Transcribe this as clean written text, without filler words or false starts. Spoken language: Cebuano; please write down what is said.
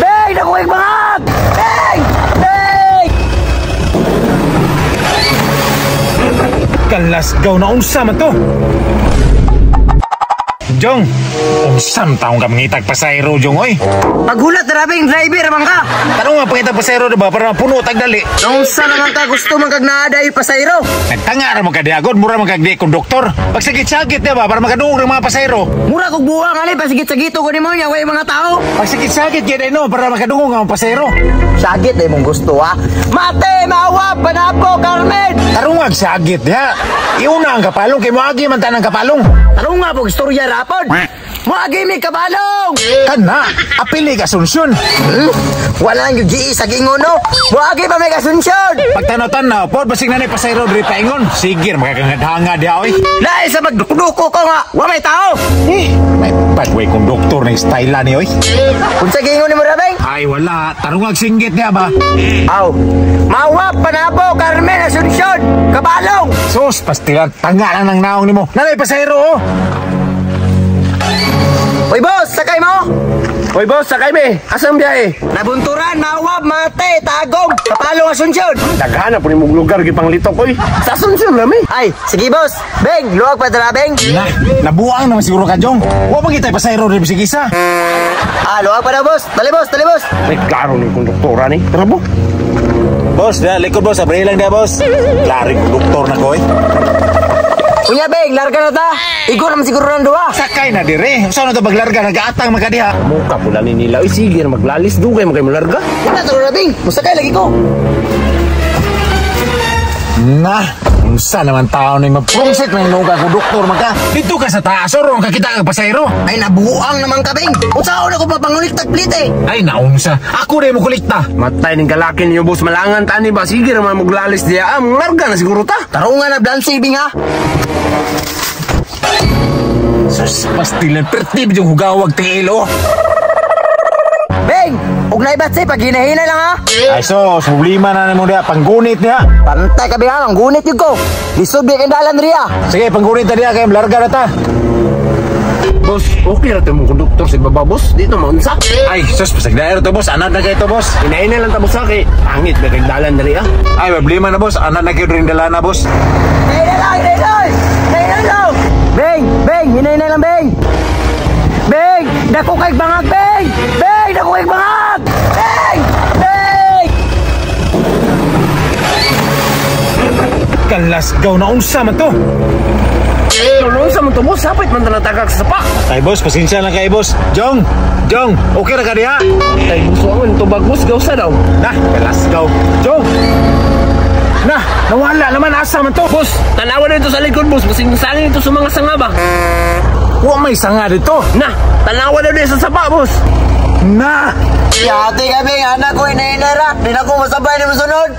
Beng! Nakuha yung bangag! Beng! Beng! Kalasgaw na unsa man to. Jong, unsam taong ka mangitag pasayro, Jong, oy. Paghulat na rabing driver man ka. Tanong nga pangitag pasayro, diba? Para mapuno tag dali. Unsa naman ka gusto man kag naaday pasayro? Nagtanga ra mo ka diagod, mura man kag di konduktor. Pagsakit-sakit, diba? Para makadungog ng mga pasayro. Mura kog buwang ani pasigit-sagito ko nimo nya way mga tao. Pagsakit-sakit kaya no, para makadungog ang mga pasayro. Sagit na imong gusto ha. Mate, Mawa, Panapo, Carmen. Tarungag sagit diha. Iuna ang kapalong kay moagi man ta ng kapalong. Tarong nga po istorya rapod. Moagi mi kabalong. Kana, apili ka Asunsyon. Wala lang yung GE sa gingon no. Moagi pa may Asunsyon. Pagtanaw-tanaw, pod basig na ni pasayro diri paingon. Sige, makakangad-hanga diha oy. Lahi sa magduko ko nga, wa may tao. Eh, may badway konduktor ng style ni oy. Unsa gingon nimo rabeng? Ay wala, tarungag singgit niya ba? Aw. Mawa, Panapo, Carmen, Asunsyon, Kabalong. Sus, pastilan, tanga lang ng naong nimo. Nanay pasayro oh. Hoy boss, sakay mo. Hoy boss, sakay me. Asang biyahe? Nabunturan, Mawab, Mate, Tagong, Kapalong, Asunsyon. Daghan na po ni mong lugar gipanglitok oy. Sa Asunsyon na mi. Ay, sige boss. Beng, luwag pa dara, Beng. Na, nabuang naman siguro ka, Jong. Wa man kita'y pasayro diri bisig isa. Ah, luwag pa daw boss. Dali boss, dali boss. May klaro ni konduktora ni. Tara bo. Boss, da, likod boss, abri lang da boss. Klaro konduktor na ko eh. Kunya Beng, larga na ta. Igo naman siguro ng duha. Sakay na dire. Usa na to baglarga nagaatang makadiha. Muka pula ni nila. Oy sige na maglalis dugay mo kay molarga. Wala taro na Beng, musakay lagi ko. Na, unsa naman tao ning maprungsit ng nuga konduktor man ka. Dito ka sa taas ron kakita kag pasayro. Ay, nabuang naman ka Beng. Unsa na ko papangulit tagplit eh. Ay naunsa. Ako rin mo kolekta. Matay ning kalaki niyo boss, malangan tani ba sige ra man maglalis diya. Ah, molarga na siguro ta. Tarungan na blansi Beng ha. Sus, pastilan pertib yung hugawag tiil oh. Beng, og naibat say pag hinahina lang ha. Ay sus, problema na nimo diha panggunit niya. Pantay ka Beng ha, ang gunit yun ko. Lisod di kay dalan riya. Sige, panggunit na diha kay larga na ta. Boss, okay ra to mong konduktor sa baba boss. Dito maunsa. Ay, sus, pasagdaer to boss, anad na kayo to boss. Hinahina lang ta boss ha, kay pangit ba kay dalan diri ah. Ay, problema na boss, anad na kayo rin dala na boss. Hinahina lang, hinahina lang. Hinahina lang. Beng, Beng, hinahina lang Beng. Beng, dako kay bangag Beng. Beng, dako kay bangag. Beng, Beng. Kalasgaw na unsa man to. Tulong sa man to boss, sapit man tanatagak sa sapa. Ay boss, pasensya lang kay boss. Jong, Jong, okay ra ka diha? Ay buso ang tubag boss, gawsa daw. Na, kalasgaw. Jong. Na, nawala naman asa man to. Boss, tanawa na ito sa likod boss, basing sangin ito sa mga sanga ba? Wa may sanga dito. Na, tanawa na dito sa sapa boss. Na. Yate ka Beng, anak ko hinahina ra. Di na ko masabay ni mosunod.